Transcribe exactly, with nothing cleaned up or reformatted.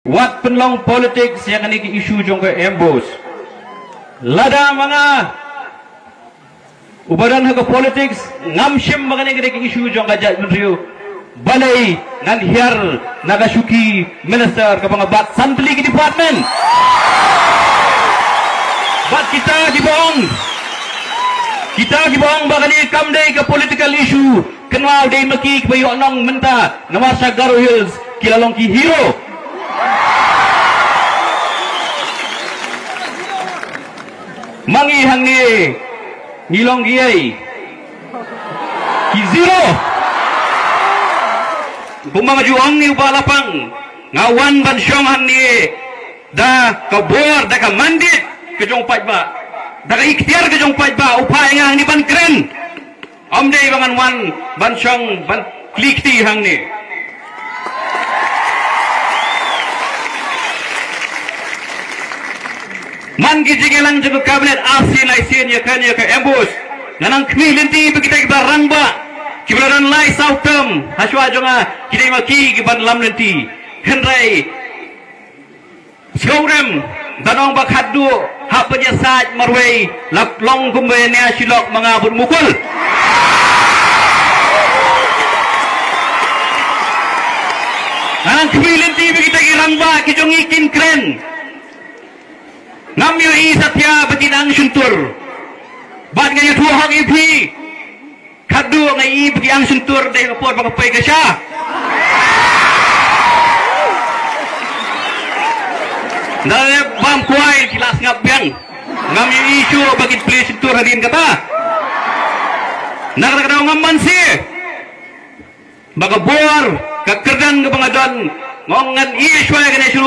Wat pynlong politics ïa kane ka issue jong ka ambush. Lada ma nga uba don ha ka politics, ngam shim ba kane ka dei ka issue jong ka jaitbynriew. Balei ngan hiar na ka shuki minister kaba nga bat san tylli ki department. Bad kita kiba ong, kita kiba ong ba kane kam dei ka political issue, kynmaw dei ma ki kiba ïoh nong mynta namar sha Garo Hills ki la long ki hero. Ma ngi hangne ngi long ki ei? Ki zero. Kumba nga ju ong ïa u Bah Lapang, nga wan ban shong hangne da ka bor, da ka mandate ka jong u paidbah, da ka iktiar ka jong u paidbah, u phah ïa nga hangne ban kren. Ym dei ba ngan wan ban shong ban kli kti hangne. Man ki jingïalang jong ka cabinet arsien laisien ïa kane ka ambush, nga nang khmih lynti ba kita kiba rangbah, kiba la don lai saw term hashuwa jong nga, ki dei ma ki kiban lam lynti. Hynrei sngewrem, da nong ba khatduh hap ban ïasaid marwei, la long kumba ïa nia shi lok ma nga bad u Mukul. Nga nang khmih lynti ba kita ki rangbah ki jong ngi kin kren. Ngam ïohi satia ba kin ang shyntur. Bad nga ïathuh hok ïa phi, khatduh nga ïohi ba ki ang shyntur dei ha ka por ba ka poi ka sha. Nda leh bam kwai ki la sngap biang. Ngam ïohi shuh ba kin plie shyntur hadien kata. Na kata ka daw ngam banse ba ka bor, ka kyrdan kaba nga don, nga ong ngan ïeh shuwa ïa kane sha